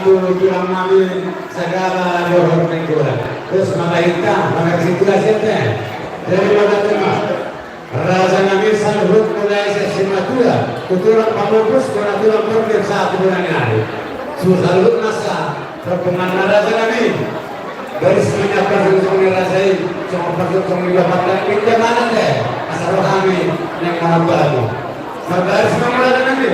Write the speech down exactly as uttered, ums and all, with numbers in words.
Tulang nami Sagala dohot Nainggolan. Terus maka hita, maka situasi ente. Jadi maka tema. Raja nami saluhut mulai sian simatua, tu tulang pamupus, tu tulang portir sahat tu tulang nari. Suhut saluhut masa, rombongan na raja nami. Baris ma nian parjongjongi raja i, songon parjongjongi bapakta, pinta mana te, asa roha nami, naeng manambahon. Marbaris ma raja nami.